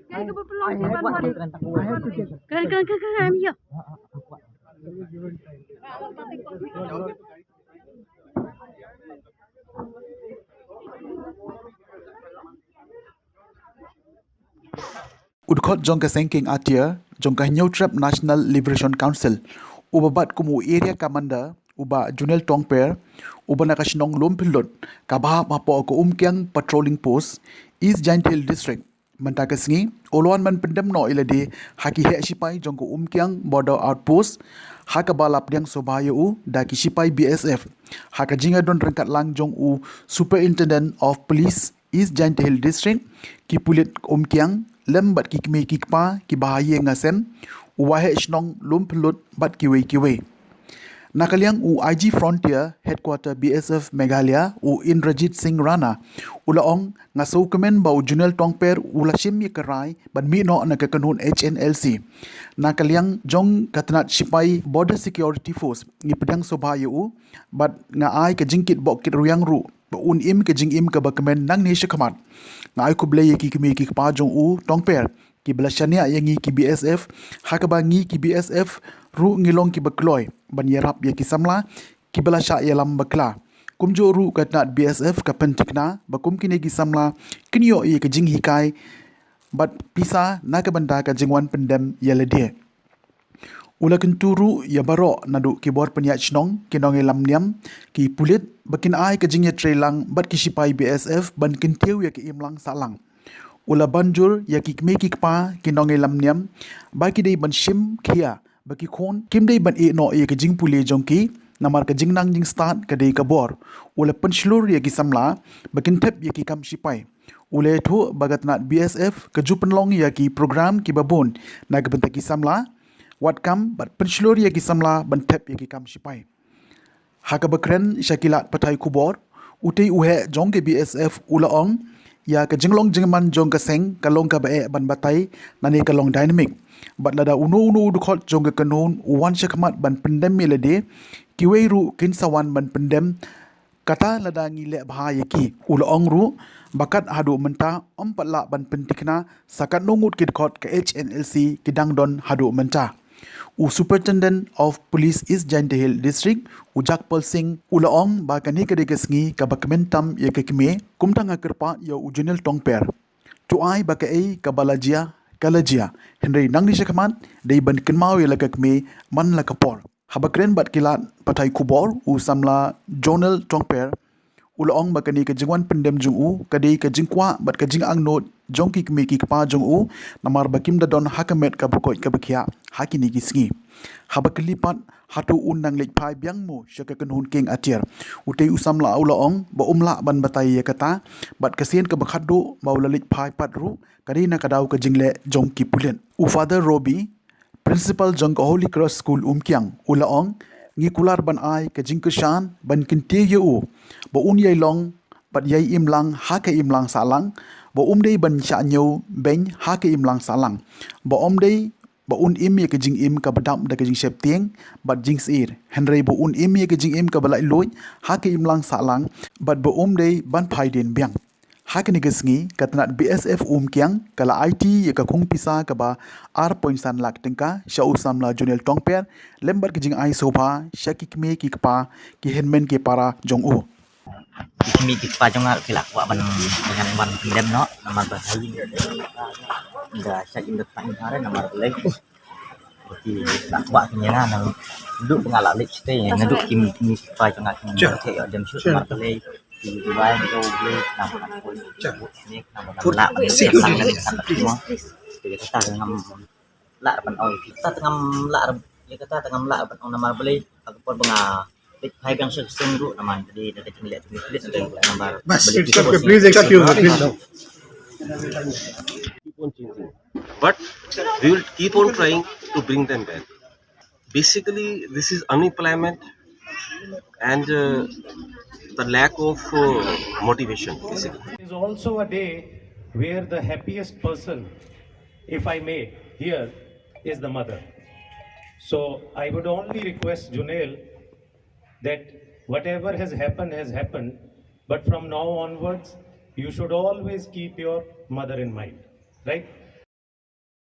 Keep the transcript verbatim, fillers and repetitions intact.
Kren, kren, kren, kren, kren, kren. U dkhot jong ka seng kieng atiar jong ka Hynñiewtrep National Liberation Council, uba bat kum u Area Commander, u Bah Junel Tongper, uba na ka shnong Lumpynlut, kaba hap hapoh ka Umkiang Patrolling Post, East Jaintia Hills District. Mynta ka sngi u la wan ban pyndem noh ïa lade ha ki heh shipai jong ka Umkiang Border Outpost, ha kaba la pdiang sngewbha ïa u da ki shipai B S F. Ha ka jingïadon ryngkat lang jong u Superintendent of Police, East Jaintia Hills District, ki pulit Umkiang, lem bad ki kmie ki kpa kiba ha ïing ha sem, u waheh shnong Lumpynlut bad kiwei kiwei. Na ka liang u I G Frontier Headquarter B S F Meghalaya, u Indrajit Singh Rana, u la ong, nga sngewkmen ba u Junel Tongper u la shim ïa ka rai ban mih noh na ka kynhun H N L C. Na ka liang jong ka tnat shipai Border Security Force, ngi pdiang sngewbha ïa u bad nga ai ka jingkit bok kit rwiang ruh ba un im ka jingim kaba kmen nangne shakhmat. Nga ai khublei ïa ki kmie ki kpa jong u Tongper kiba la shaniah ïa ngi ki B S F, ha kaba ngi ki B S F ruh ngi long kiba kloi ban ïarap ïa ki samla kiba la shah ïalam bakla. Kumjuh ruh ka tnat B S F ka pynthikna ba kum kine ki samla kin ïoh ïa ka jinghikai bad pisa na ka bynta ka jingwan pyndem ïa lade. U la kyntu ruh ïa baroh naduh ki bor pynïaid shnong, ki nongïalam niam, ki pulit ba kin ai ka jingïatreilang bad ki shipai B S F ban kyntiew ïa ka imlang sahlang. U la ban jur ïa ki kmie ki kpa, ki nongïalam niam ba ki dei ban shim khia ba ki khun kim dei ban ïeh noh ïa ka jingpule jong ki, namar ka jingnang jingstad ka dei ka bor. U la pynshlur ïa ki samla ba kin thep ïa ki kam shipai. U la ïathuh ba ka tnat B S F ka ju pynlong ïa ki program kiba bun na ka bynta ki samla, wat kam bad pynshlur ïa ki samla ban thep ïa ki kam shipai. Ha kaba kren sha ki lad pathai khubor, utei u heh jong ka B S F u la ong, ïa ka jinglong jingman jong ka seng ka long kaba eh ban batai, nangne ka long dynamic. Bad lada uno uno u dkhot jong ka kynhun u wan shakhmat ban pyndem ïa lade, kiwei ruh kin sa wan ban pyndem, kata lada ngi leh bha ïa ki. U la ong ruh ba kat haduh mynta ym pat lah ban pynthikna sa katno ngut ki dkhot ka H N L C ki dang don haduh mynta. U Superintendent of Police East Jaintia Hills District, u Jagpal Singh, u la ong ba kane ka dei ka sngi kaba kmen tam ïa ka kmie, kumta nga kyrpad ïa u Junel Tongper, to ai ba kaei kaba la jia ka la jia, hynrei nangne shakhmat dei ban kynmaw ïa la ka kmie man la ka por. Haba kren bad ki lad pathai khubor, u samla Junel Tongper u la ong ba kane ka jingwan pyndem jong u ka dei ka jingkwah bad ka jingangnud jong ki kmie ki kpa jong u, namar ba kim da don ha ka met kaba koit kaba khiah ha kine ki sngi. Haba kylli pat hato un nang leit phai biang mo sha ka kynhun kieng atiar, utei u samla u la ong ba um lah ban batai ïa kata, bad ka sien kaba khatduh ba u la leit phai pat ruh ka dei na ka daw ka jingleh jong ki pulit. U Father Robi, Principal jong ka Holy Cross School Umkiang, u la ong, ngi kular ban ai ka jingkyrshan ban kyntiew ïa u ba un ïai long bad ïai imlang ha ka imlang sahlang, ba um dei ban shah ñiew beiñ ha ka imlang sahlang, ba um dei ba un im ïa ka jingim kaba dap da ka jingsheptieng bad jingsyier, hynrei ba un im ïa ka jingim kaba laitluid ha ka imlang sahlang, bad ba um dei ban phai dien biang. Ha kane ka sngi, ka tnat B S F Umkiang ka la aiti ïa ka khung pisa kaba ar point san lak tyngka sha u samla Junel Tongper, lem bad ka jingai sngewbha sha ki kmie ki kpa, ki hynmen ki para jong u. Ki kmie ki kpa jong nga ki la kwah ban, ban, ban pyndem noh, namar ba ha ïing da shait ïing da tnat ïing ha re, namar balei ki la kwah kine na, naduh ba nga la leit shatei, naduh ki kmie ki kpa jong nga ki la ïoh dem shuh, namar balei ki bai ki ong balei, namar balei ki ong balei, namar balei ki ong balei. Te kata ngam lah ban ong, kata ngam lah, ïa kata ngam lah ban ong namar balei ha ka por ba nga leit phai biang sha ka seng ruh, namar ka dei da ka jingleh jong ki pulit, namar balei ki, please excuse me, please. Keep on changing. But we will keep on trying to bring them back. Basically, this is unemployment and, uh, the lack of, uh, motivation, basically. It is also a day where the happiest person, if I may, here is the mother. So I would only request Junel that whatever has happened has happened, but from now onwards, you should always keep your mother in mind, right?